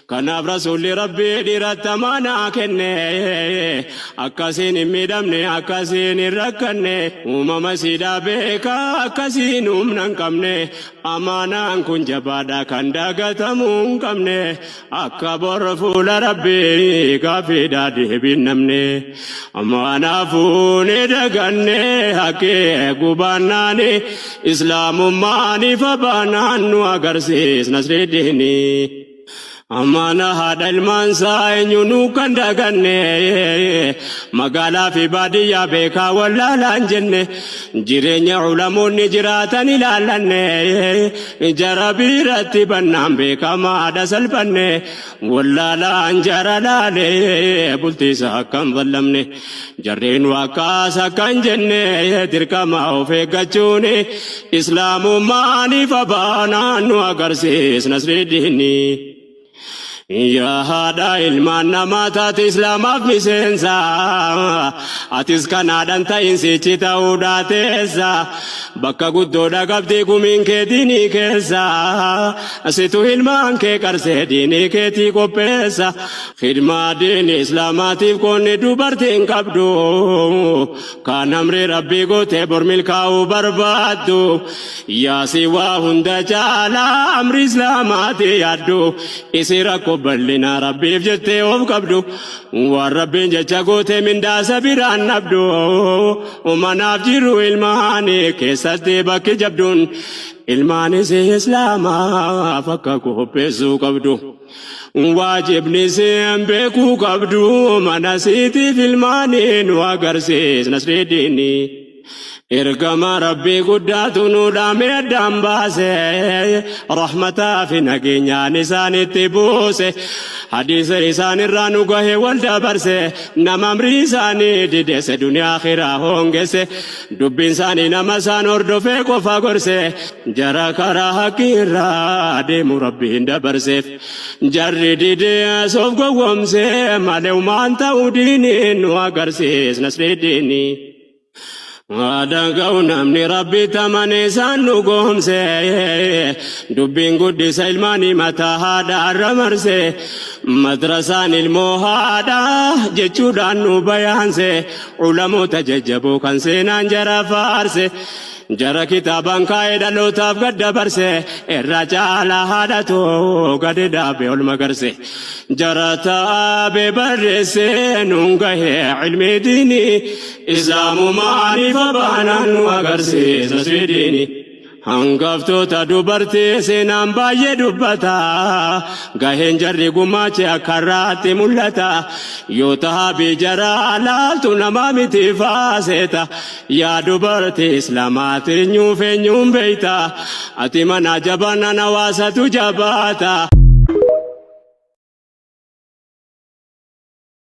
Kanaaf Rasuulli Rabbii dhiiratti amaanaa kenne. Akkasiin hin miidhamne, akkasiin hin rakkanne. Uumama isiidhaa beeka, akkasiin humna hin qabne. Amaanaan kun jabaadha kan dagatamuu hin qabne. Akka bor fuula Rabbii gaaffiidhaa deebiin namne. Amaanaa fuune daganne haqqee gubaannaani. Islaamummaan ifa baanaan nu agarsiis Nasridiini. Amaana haadha ilmaansaa eenyuunuu kan daganne magaalaa fi baadiyyaa beekaa wallaalaan jenne jireenya ulamoonni jiraatan ilaallanne jara biiratti bannaan beekamaadha salphanne wallaalaan jara laalee bultiisa akkam ballamne jarreen wakkaas akkan jenne dirqama of eeggachuun islaamummaan ifa baanaan nu agarsiis Nasridiini. Yaa haadha ilmaan namaa taate islaamaaf miseensa atis kanaadhan ta'in sichi ta'uudhaa teessa bakka guddoodha qabdii gumiin kee diinii keessa situ ilmaan kee qarsee diinii keetii qopheessa khidmaa diinii islaamaatiif qoonni dubartiin qabdu Kaan amri Rabbii gootee bor milkaa'uu barbaaddu yaasii waa hunda caalaa amri islaamaati yaaddu isii rakkoo bal'inaa Rabbiif jettee of qabdu waan Rabbiin jecha gootee mindaasa biraan dhabdu manaaf jiru ilmaanii keessatti bakki jabduun ilmaanis islaamaaf akka qopheessuu qabdu. Waajibni siin beekuu qabdu mana siitiif ilmaanii nu agarsiis Nasridiini. Ergama Rabbii guddaatu nu dhaame addaan baase rahmataa fi nageenyaan isaanitti buuse hadiisa isaanirraa nu gahe wal dabarse nama amrii isaanii didese duniyaa akhiraa hoongesse dubbiin isaanii nama isaan hordofee qofa gorse Jara karaa haqqii irraa deemu Rabbiin dabarseef. Jarri didee soof gowwoomsee malee umaan ta'uu diiniin nu agarsiis Nasridiini. Aadaan ga'u namni Rabbi tamane isaan nu goomse. Dubbiin guddisa ilmaanii mataa haadha irra marse. Madrasaan ilmoo haadha jechuudhaan nu bayaanse. Ulamoota jajjaboo kan seenaan jara faarse. Jara kitaabaan kaa'ee dhalootaaf gad dabarse irra caalaa haadhatu gadi dhaabe ol magarse. Jara taabee barreesse nuun gahe ilmi diinii islaamumaan ifa baanaan nu agarsiisa sidiini. Hangaftoota dubartii seenaan baay'ee dubbata. Gaheen jarri gumaache akka irraatti mul'ata. Yoo tahabii jaraa laaltu namaa miti faaseeta. Yaa dubartii islaamaa ati eenyuuf eenyuun beeyta? Ati mana jabaannaan hawaasatu jabaata.